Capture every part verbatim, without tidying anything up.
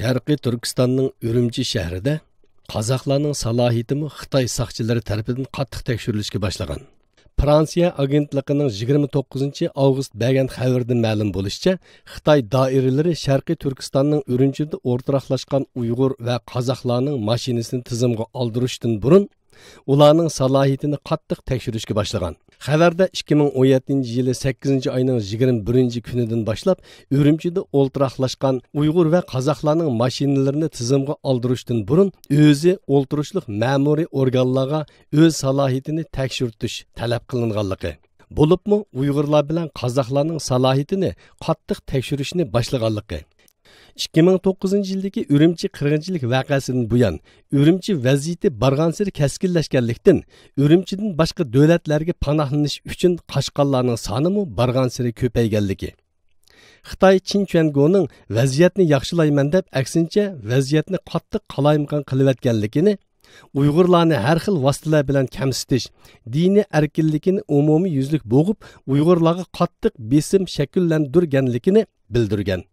شەرقىي تۈركىستاننىڭ ئۈرۈمچى شەھىرىدە قازاقلارنىڭ سالاھىيىتىمۇ خىتاي ساقچىلىرى تەرىپىدىن قاتتىق تەكشۈرۈلۈشكە باشلىغان. فرانسىيە ئاگېنتلىقىنىڭ يىگىرمە توققۇزىنچى ئاۋغۇست بەرگەن خەۋىرىدىن مەلۇم بولۇشىچە، خىتاي دائىرىلىرى شەرقىي تۈركىستاننىڭ ئۈرۈمچىدە ئولتۇراقلاشقان ئۇيغۇر ۋە قازاقلارنىڭ ماشىنىسىنى تىزىمغا ئالدۇرۇشتىن بۇرۇن، ئۇلارنىڭ سالاھىيىتىنى قاتتىق تەكشۈرۈشكە باشلىغان. خەۋەردە ئىككى مىڭ ئون يەتتىنچى يىلى سەككىزىنچى ئاينىڭ يىگىرمە بىرىنچى كۈنىدىن باشلاپ ئۈرۈمچىدە ئولتۇراقلاشقان ئۇيغۇر ۋە قازاقلارنىڭ ماشىنىلىرىنى تىزىمغا ئالدۇرۇشتىن بۇرۇن ئۆزى ئولتۇرۇشلۇق مەمۇرىي ئورگانلارغا ئۆز سالاھىيىتىنى تەكشۈرتۈش تەلەپ قىلىنغانلىقى، بولۇپمۇ ئۇيغۇرلار بىلەن قازاقلارنىڭ سالاھىيىتىنى قاتتىق تەكشۈرۈشنى باشلىغانلىقى، ئىككى مىڭ توققۇزىنچى يىلدىكى ئۈرۈمچى قىرغىنچىلىك ۋەقەسىدىن بۇيان، ئۈرۈمچى ۋەزىيىتى بارغانسېرى كەسكىنلەشكەنلىكتىن، ئۈرۈمچىدىن باشقا دۆلەتلەرگە پاناھلىنىش ئۈچۈن قاچقانلارنىڭ سانىمۇ بارغانسېرى كۆپەيگەنلىكى، خىتاي چىن چۈەنگونىڭ ۋەزىيەتنى ياخشىلايمەن دەپ، ئەكسىنچە، ۋەزىيەتنى قاتتىق قالايمىقان قىلىۋەتكەنلىكىنى، ئۇيغۇرلارنى ھەر خىل ۋاسىتىلەر بىلەن كەمسىتىش، دىنىي ئەركىنلىكىنى ئومۇميۈزلۈك بوغۇپ، ئۇيغۇرلارغا قاتتىق بېسىم شەكىللەندۈرگەنلىكىنى بىلدۈرگەن.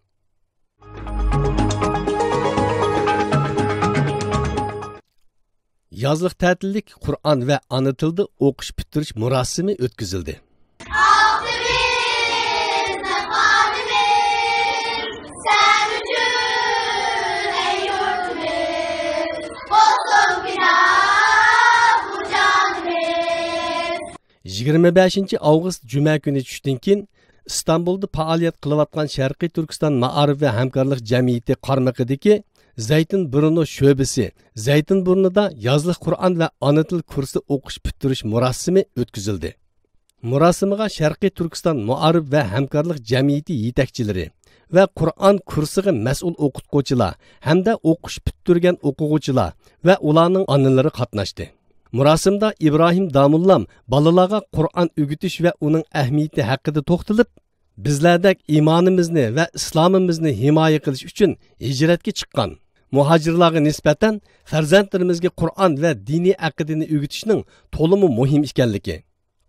يازلىق تەتىللىك قۇرئان ۋە ئانا تىلدا ئوقۇش پۈتتۈرۈش مۇراسىمى ئۆتكۈزۈلدى. ئالتىمىز، خانىمىز، سەن ئۈچۈن ئەي يۇرتىمىز، بولسۇن پىدا بۇ جانىمىز. يىگىرمە بەشىنچى ئاۋغۇست جۈمە كۈنى چۈشتىن كېيىن ئىستانبۇلدا پائالىيەت قىلىۋاتقان شەرقىي تۈركىستان مائارىپ ۋە ھەمكارلىق جەمئىيىتى قارمىقىدىكى زەيتۇن بۇرنۇ شۆبىسى زەيتۇن بۇرنىدا يازلىق قۇرئان ۋە ئانا تىل كۇرسى ئوقۇش پۈتتۈرۈش مۇراسىمى ئۆتكۈزۈلدى. مۇراسىمغا شەرقىي تۈركىستان مائارىپ ۋە ھەمكارلىق جەمئىيىتى يېتەكچىلىرى ۋە قۇرئان كۇرسىغا مەسئۇل ئوقۇتقۇچىلار ھەمدە ئوقۇش پۈتتۈرگەن ئوقۇغۇچىلار ۋە ئۇلارنىڭ ئانىلىرى قاتناشتى. مۇراسىمدا ئىبراھىم داموللام بالىلارغا قۇرئان ئۆگىتىش ۋە ئۇنىڭ ئەھمىيىتى ھەققىدە توختىلىپ، بىزلەردەك ئىمانىمىزنى ۋە ئىسلامىمىزنى ھىمايە قىلىش ئۈچۈن ھىجرەتكە چىققان مۇھاجىرلارغا نىسبەتەن پەرزەنتلىرىمىزگە قۇرئان ۋە دىنىي ئەقىدىنى ئۆگىتىشنىڭ تولىمۇ مۇھىم ئىكەنلىكى،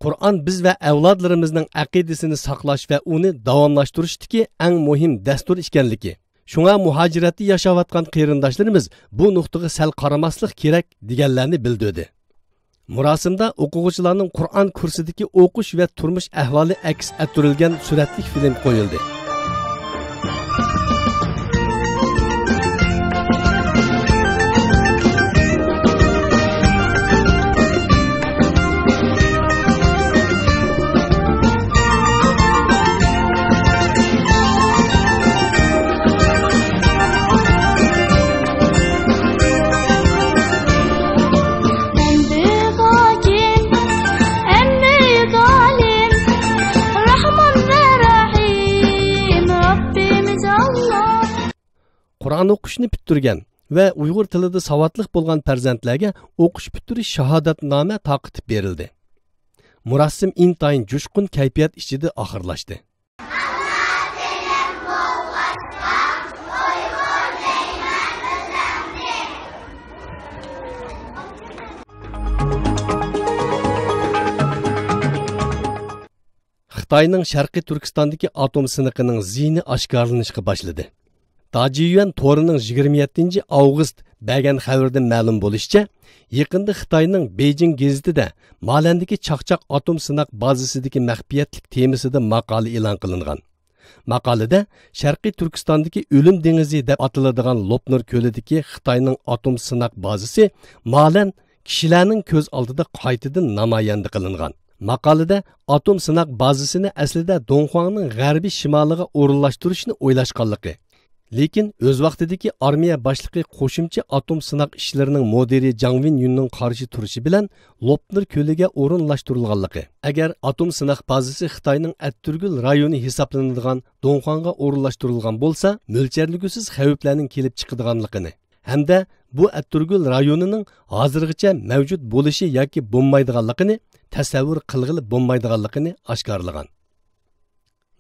قۇرئان بىز ۋە ئەۋلادلىرىمىزنىڭ ئەقىدىسىنى ساقلاش ۋە ئۇنى داۋاملاشتۇرۇشتىكى ئەڭ مۇھىم دەستۇر ئىكەنلىكى، شۇڭا مۇھاجىرەتتە ياشاۋاتقان قېرىنداشلىرىمىز بۇ نۇقتىغا سەل قارىماسلىق كېرەك، دېگەنلەرنى بىلدۈردى. مۇراسىمدا ئوقۇغۇچىلارنىڭ قۇرئان كۇرسىدىكى ئوقۇش ۋە تۇرمۇش ئەھۋالى ئەكس ئەتتۈرۈلگەن سۈرەتلىك فىلىم قويۇلدى. ئەمدى باكىم، ئەمدى دالىم، راھمان ۋە رەھىم، رەببىمىز ئاللا. قۇرئان ئوقۇشنى پۈتتۈرگەن ۋە ئۇيغۇر تىلىدا ساۋاتلىق بولغان پەرزەنتلەرگە ئوقۇش پۈتتۈرۈش شاھادەتنامە تارقىتىپ بېرىلدى. مۇراسىم ئىنتايىن جۇشقۇن كەيپىيات ئىچىدە ئاخىرلاشتى. خىتاينىڭ شەرقىي تۈركىستاندىكى ئاتوم سىنىقىنىڭ زىيىنى ئاشكارىلىنىشقا باشلىدى. داجيۈەن تورىنىڭ يىگىرمە يەتتىنچى ئاۋغۇست بەرگەن خەۋىرىدىن مەلۇم بولۇشىچە، يېقىندا خىتاينىڭ بېيجىڭ گېزىتىدە مالەندىكى چاقچاق ئاتوم سىناق بازىسىدىكى مەخپىيەتلىك تېمىسىدا ماقالە ئېلان قىلىنغان. ماقالىدە شەرقىي تۈركىستاندىكى ئۆلۈم دېڭىزى دەپ ئاتىلىدىغان لوپنۇر كۆلىدىكى خىتاينىڭ ئاتوم سىناق بازىسى مالەن كىشىلەرنىڭ كۆز ئالدىدا قايتىدىن نامايەندە قىلىنغان. ماقالىدە ئاتوم سىناق بازىسىنى ئەسلىدە دۇڭخۇاڭنىڭ غەربىي شىمالىغا ئورۇنلاشتۇرۇشنى ئويلاشقانلىقى، لېكىن ئۆز ۋاقتىدىكى ئارمىيە باشلىقى قوشۇمچە ئاتوم سىناق ئىشلىرىنىڭ مۇدىرى جاڭ ۋىن يۈننىڭ قارشى تۇرۇشى بىلەن لوپنۇر كۆلىگە ئورۇنلاشتۇرۇلغانلىقى، ئەگەر ئاتوم سىناق بازىسى خىتاينىڭ ئەتىرگۈل رايونى ھېسابلىنىدىغان دۇڭخۇاڭغا ئورۇنلاشتۇرۇلغان بولسا، مۆلچەرلىگۈسىز خەۋپلەرنىڭ كېلىپ چىقىدىغانلىقىنى ھەمدە بۇ ئەتىرگۈل رايونىنىڭ ھازىرغىچە مەۋجۇت بولۇشى ياكى بولمايدىغانلىقىنى تەسەۋۋۇر قىلغىلى بولمايدىغانلىقىنى ئاشكارىلىغان.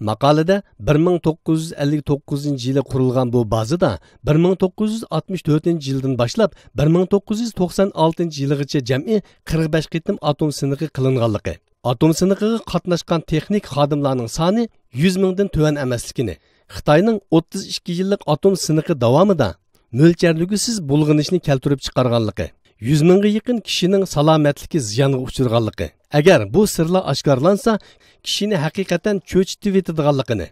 ماقالىدە بىر مىڭ توققۇز يۈز ئەللىك توققۇزىنچى يىلى قۇرۇلغان بۇ بازىدا بىر مىڭ توققۇز يۈز ئاتمىش تۆتىنچى يىلدىن باشلاپ بىر مىڭ توققۇز يۈز توقسان ئالتىنچى يىلىغىچە جەمئىي قىرىق بەش قېتىم ئاتوم سىنىقى قىلىنغانلىقى، ئاتوم سىنىقىغا قاتناشقان تېخنىك خادىملارنىڭ سانى يۈز مىڭدىن تۆۋەن ئەمەسلىكىنى، خىتاينىڭ ئوتتۇز ئىككى يىللىق ئاتوم سىنىقى داۋامىدا مۆلچەرلىگۈسىز بۇلغىنىشنى كەلتۈرۈپ چىقارغانلىقى، يۈز مىڭغا يېقىن كىشىنىڭ سالامەتلىكى زىيانغا ئۇچرىغانلىقى، ئەگەر بۇ سىرلار ئاشكارىلانسا، كىشىنى ھەقىقەتەن چۆچۈتۈۋېتىدىغانلىقىنى،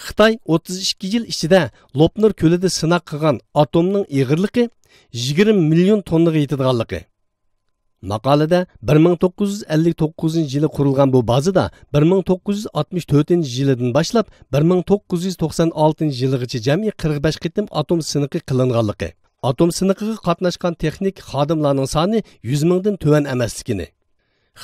خىتاي ئوتتۇز ئىككى يىل ئىچىدە لوپنۇر كۆلىدە سىناق قىلغان ئاتومنىڭ ئېغىرلىقى يىگىرمە مىليون توننىغا يېتىدىغانلىقى، ماقالىدە بىر مىڭ توققۇز يۈز ئەللىك توققۇزىنچى يىلى قۇرۇلغان بۇ بازىدا بىر مىڭ توققۇز يۈز ئاتمىش تۆتىنچى يىلىدىن باشلاپ بىر مىڭ توققۇز يۈز توقسان ئالتىنچى يىلىغىچە جەمئىي قىرىق بەش قېتىم ئاتوم سىنىقى قىلىنغانلىقى، ئاتوم سىنىقىغا قاتناشقان تېخنىك خادىملارنىڭ سانى يۈز مىڭدىن تۆۋەن ئەمەسلىكىنى،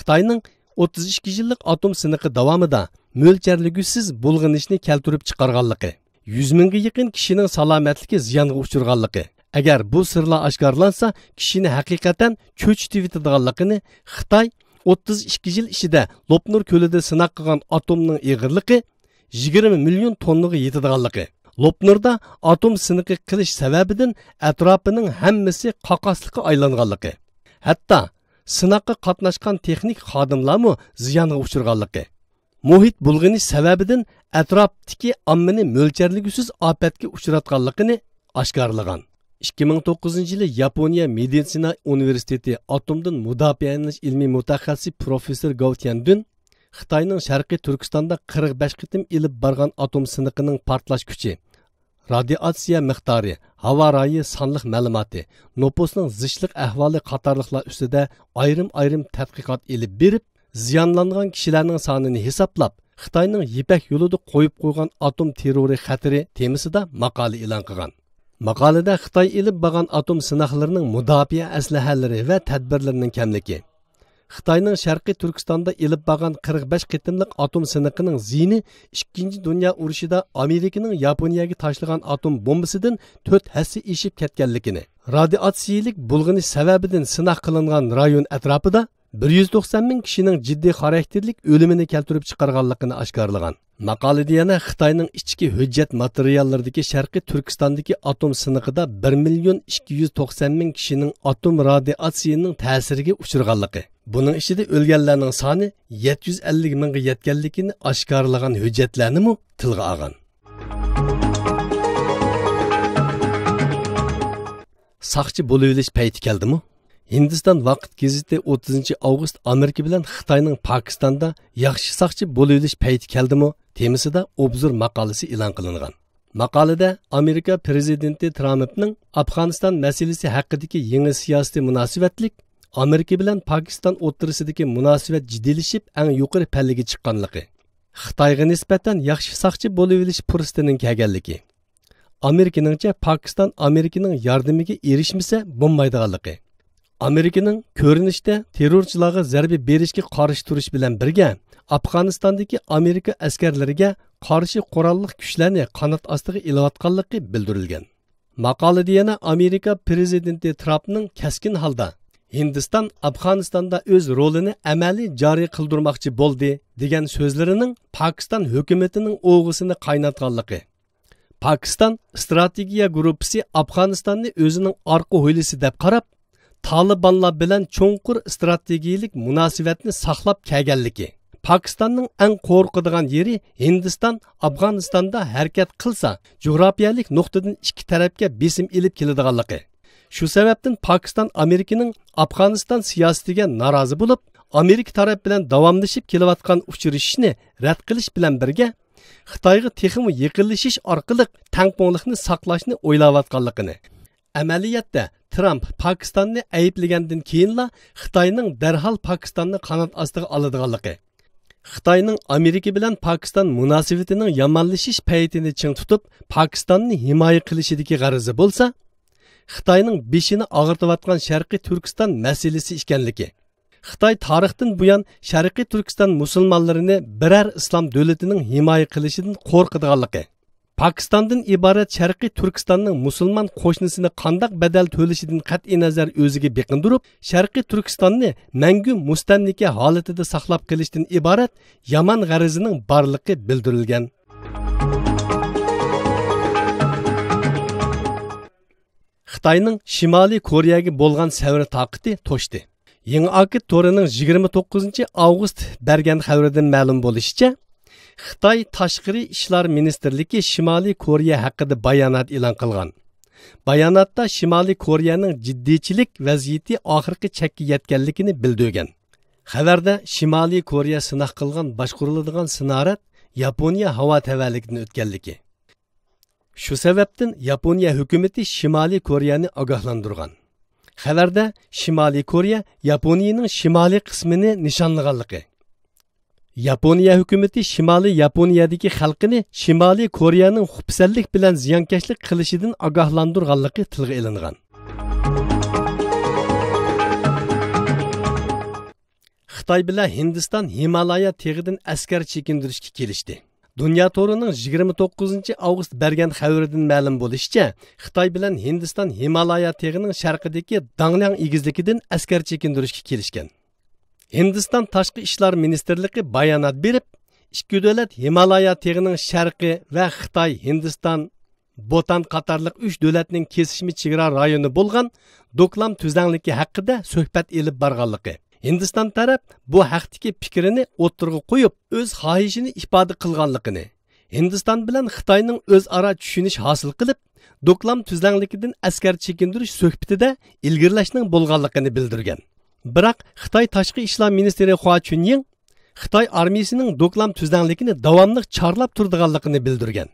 خىتاينىڭ ئوتتۇز ئىككى يىللىق ئاتوم سىنىقى داۋامىدا مۆلچەرلىگۈسىز بۇلغىنىشنى كەلتۈرۈپ چىقارغانلىقى، يۈز مىڭغا يېقىن كىشىنىڭ سالامەتلىكى زىيانغا ئۇچرىغانلىقى، ئەگەر بۇ سىرلار ئاشكارىلانسا، كىشىنى ھەقىقەتەن چۆچۈتۈۋېتىدىغانلىقىنى، خىتاي ئوتتۇز ئىككى يىل ئىچىدە لوپنۇر كۆلىدە سىناق قىلغان ئاتومنىڭ ئېغىرلىقى يىگىرمە مىليون توننىغا يېتىدىغانلىقى، لوپنۇردا ئاتوم سىنىقى قىلىش سەۋەبىدىن ئەتراپىنىڭ ھەممىسى قاقاسلىققا ئايلانغانلىقى، ھەتتا سىناققا قاتناشقان تېخنىك خادىملارمۇ زىيانغا ئۇچرىغانلىقى، مۇھىت بۇلغىنىش سەۋەبىدىن ئەتراپتىكى ئاممىنى مۆلچەرلىگۈسىز ئاپەتكە ئۇچراتقانلىقىنى ئاشكارىلىغان. ئىككى مىڭ توققۇزىنچى يىلى ياپونىيە مېدىتسىنا ئۇنىۋېرسىتېتى ئاتومدىن مۇداپىئەلىنىش ئىلمىي مۇتەخەسسىسى پروفېسسور گاۋ تيەندۈن خىتاينىڭ شەرقىي تۈركىستاندا قىرىق بەش قېتىم ئېلىپ بارغان ئاتوم سىنىقىنىڭ پارتلاش كۈچى، رادىئاتسىيە مىقدارى، ھاۋا رايى سانلىق مەلۇماتى، نوپۇسنىڭ زىچلىق ئەھۋالى قاتارلىقلار ئۈستىدە ئايرىم-ئايرىم تەتقىقات ئېلىپ بېرىپ، زىيانلانغان كىشىلەرنىڭ سانىنى ھېسابلاپ، خىتاينىڭ يىپەك يولىدا قويۇپ قويغان ئاتوم تېررورى خەتىرى تېمىسىدا ماقالە ئېلان قىلغان. ماقالىدە خىتاي ئېلىپ بارغان ئاتوم سىناقلىرىنىڭ مۇداپىئە ئەسلىھەلىرى ۋە تەدبىرلىرىنىڭ كەملىكى، خىتاينىڭ شەرقىي تۈركىستاندا ئېلىپ بارغان قىرىق بەش قېتىملىق ئاتوم سىنىقىنىڭ زىيىنى ئىككىنچى دۇنيا ئۇرۇشىدا ئامېرىكىنىڭ ياپونىيەگە تاشلىغان ئاتوم بومبىسىدىن تۆت ھەسسە ئېشىپ كەتكەنلىكىنى، رادىئاتسىيىلىك بۇلغىنىش سەۋەبىدىن سىناق قىلىنغان رايون ئەتراپىدا بىر يۈز توقسان مىڭ كىشىنىڭ جىددىي خاراكتېرلىك ئۆلۈمىنى كەلتۈرۈپ چىقارغانلىقىنى ئاشكارىلىغان. ماقالىدە يەنە خىتاينىڭ ئىچكى ھۆججەت ماتېرىياللىرىدىكى شەرقىي تۈركىستاندىكى ئاتوم سىنىقىدا بىر مىليون ئىككى يۈز توقسان مىڭ كىشىنىڭ ئاتوم رادىئاتسىيىنىڭ تەسىرىگە ئۇچرىغانلىقى، بۇنىڭ ئىچىدە ئۆلگەنلەرنىڭ سانى يەتتە يۈز ئەللىك مىڭغا يەتكەنلىكىنى ئاشكارىلىغان ھۆججەتلەرنىمۇ تىلغا ئالغان. ساقچى بولۇۋېلىش پەيتى كەلدىمۇ؟ ھىندىستان ۋاقىت گېزىتى ئوتتۇزىنچى ئاۋغۇست ئامېرىكا بىلەن خىتاينىڭ پاكىستاندا ياخشى ساقچى بولۇۋېلىش پەيتى كەلدىمۇ تېمىسىدا ئوبزور ماقالىسى ئېلان قىلىنغان. ماقالىدە ئامېرىكا پىرېزىدېنتى ترامپنىڭ ئافغانىستان مەسىلىسى ھەققىدىكى يېڭى سىياسىتى مۇناسىۋەتلىك ئامېرىكا بىلەن پاكىستان ئوتتۇرىسىدىكى مۇناسىۋەت جىددىيلىشىپ ئەڭ يۇقىرى پەللىگە چىققانلىقى، خىتايغا نىسبەتەن ياخشى ساقچى بولۇۋېلىش پۇرسىتىنىڭ كەلگەنلىكى، ئامېرىكىنىڭچە، پاكىستان ئامېرىكىنىڭ ياردىمىگە ئېرىشمىسە بولمايدىغانلىقى، ئامېرىكىنىڭ كۆرۈنۈشتە تېررورچىلارغا زەربە بېرىشكە قارشى تۇرۇش بىلەن بىرگە، ئافغانىستاندىكى ئامېرىكا ئەسكەرلىرىگە قارشى قوراللىق كۈچلەرنى قانات ئاستىغا ئېلىۋاتقانلىقى بىلدۈرۈلگەن. ماقالىدە يەنە ئامېرىكا پىرېزىدېنتى ترامپنىڭ كەسكىن ھالدا، «ھىندىستان ئافغانىستاندا ئۆز رولىنى ئەمەلىي جارى قىلدۇرماقچى بولدى» دېگەن سۆزلىرىنىڭ پاكىستان ھۆكۈمىتىنىڭ ئوغىسىنى قايناتقانلىقى، پاكىستان ئىستراتېگىيە گۇرۇپپىسى ئافغانىستاننى ئۆزىنىڭ ئارقا ھويلىسى دەپ قاراپ، تالىبانلار بىلەن چوڭقۇر ئىستراتېگىيىلىك مۇناسىۋەتنى ساقلاپ كەلگەنلىكى، پاكىستاننىڭ ئەڭ قورقىدىغان يېرى ھىندىستان ئافغانىستاندا ھەرىكەت قىلسا، جۇغراپىيەلىك نۇقتىدىن ئىككى تەرەپكە بېسىم ئېلىپ كېلىدىغانلىقى. شۇ سەۋەبتىن پاكىستان ئامېرىكىنىڭ ئافغانىستان سىياسىتىگە نارازى بولۇپ، ئامېرىكا تەرەپ بىلەن داۋاملىشىپ كېلىۋاتقان ئۇچرىشىشنى رەت قىلىش بىلەن بىرگە، خىتايغا تېخىمۇ يېقىنلىشىش ئارقىلىق تەڭپۇڭلۇقنى ساقلاشنى ئويلاۋاتقانلىقىنى، ئەمەلىيەتتە ترامپ پاكىستاننى ئەيىبلىگەندىن كېيىنلا خىتاينىڭ دەرھال پاكىستاننى قانات ئاستىغا ئالىدىغانلىقى، خىتاينىڭ ئامېرىكا بىلەن پاكىستان مۇناسىۋىتىنىڭ يامانلىشىش پەيتىنى چىڭ تۇتۇپ، پاكىستاننى ھىمايە قىلىشىدىكى غەرىزى بولسا، خىتاينىڭ بېشىنى ئاغرىتىۋاتقان شەرقىي تۈركىستان مەسىلىسى ئىكەنلىكى، خىتاي تارىختىن بۇيان شەرقىي تۈركىستان مۇسۇلمانلىرىنى بىرەر ئىسلام دۆلىتىنىڭ ھىمايە قىلىشىدىن قورقىدىغانلىقى، پاكىستاندىن ئىبارەت شەرقىي تۈركىستاننىڭ مۇسۇلمان قوشنىسىنى قانداق بەدەل تۆلىشىدىن قەتئىينەزەر ئۆزىگە بېقىندۇرۇپ، شەرقىي تۈركىستاننى مەڭگۈ مۇستەملىكە ھالىتىدە ساقلاپ قېلىشتىن ئىبارەت يامان غەرىزىنىڭ بارلىقى بىلدۈرۈلگەن. خىتاينىڭ شىمالىي كورېيەگە بولغان سەۋر تاقىتى توشتى. يېڭى ئاكىت تورىنىڭ يىگىرمە توققۇزىنچى ئاۋغۇست بەرگەن خەۋىرىدىن مەلۇم بولۇشىچە، خىتاي تاشقىرى ئىشلار مىنىستىرلىكى شىمالىي كورېيە ھەققىدە بايانات ئېلان قىلغان. باياناتتا شىمالىي كورېيەنىڭ جىددىيچىلىك ۋەزىيىتى ئاخىرقى چەككە يەتكەنلىكىنى بىلدۈرگەن. خەۋەردە شىمالىي كورېيە سىناق قىلغان باشقۇرۇلىدىغان سىنارەد ياپونىيە ھاۋا تەۋەلىكىدىن ئۆتكەنلىكى. شۇ سەۋەبتىن ياپونىيە ھۆكۈمىتى شىمالىي كورېيەنى ئاگاھلاندۇرغان. خەۋەردە شىمالىي كورېيە ياپونىيىنىڭ شىمالىي قىسمىنى نىشانلىغانلىقى، ياپونىيە ھۆكۈمىتى شىمالىي ياپونىيەدىكى خەلقىنى شىمالىي كورېيەنىڭ خۇپسەنلىك بىلەن زىيانكەشلىك قىلىشىدىن ئاگاھلاندۇرغانلىقى تىلغا ئېلىنغان. خىتاي بىلەن ھىندىستان ھىمالايا تېغىدىن ئەسكەر چېكىندۈرۈشكە كېلىشتى. دۇنيا تورىنىڭ يىگىرمە توققۇزىنچى ئاۋغۇست بەرگەن خەۋىرىدىن مەلۇم بولۇشىچە، خىتاي بىلەن ھىندىستان ھىمالايا تېغىنىڭ شەرقىدىكى داڭلياڭ ئېگىزلىكىدىن ئەسكەر چېكىندۈرۈشكە كېلىشكەن. ھىندىستان تاشقى ئىشلار مىنىستىرلىقى بايانات بېرىپ، ئىككى دۆلەت ھىمالايا تېغىنىڭ شەرقى ۋە خىتاي، ھىندىستان، بۇتان قاتارلىق ئۈچ دۆلەتنىڭ كېسىشمە چېگرا رايونى بولغان دوكلام تۈزلەڭلىكى ھەققىدە سۆھبەت ئېلىپ بارغانلىقى، ھىندىستان تەرەپ بۇ ھەقتىكى پىكرىنى ئوتتۇرىغا قويۇپ، ئۆز خاھىشىنى ئىپادە قىلغانلىقىنى، ھىندىستان بىلەن خىتاينىڭ ئۆزئارا چۈشىنىش ھاسىل قىلىپ، دوكلام تۈزلەڭلىكىدىن ئەسكەر چېكىندۈرۈش سۆھبىتىدە ئىلگىرىلەشنىڭ بولغانلىقىنى بىلدۈرگەن. بىراق خىتاي تاشقى ئىشلار مىنىستىرى خۇا چۈنيىڭ خىتاي ئارمىيىسىنىڭ دوكلام تۈزلەڭلىكىنى داۋاملىق چارلاپ تۇرىدىغانلىقىنى بىلدۈرگەن.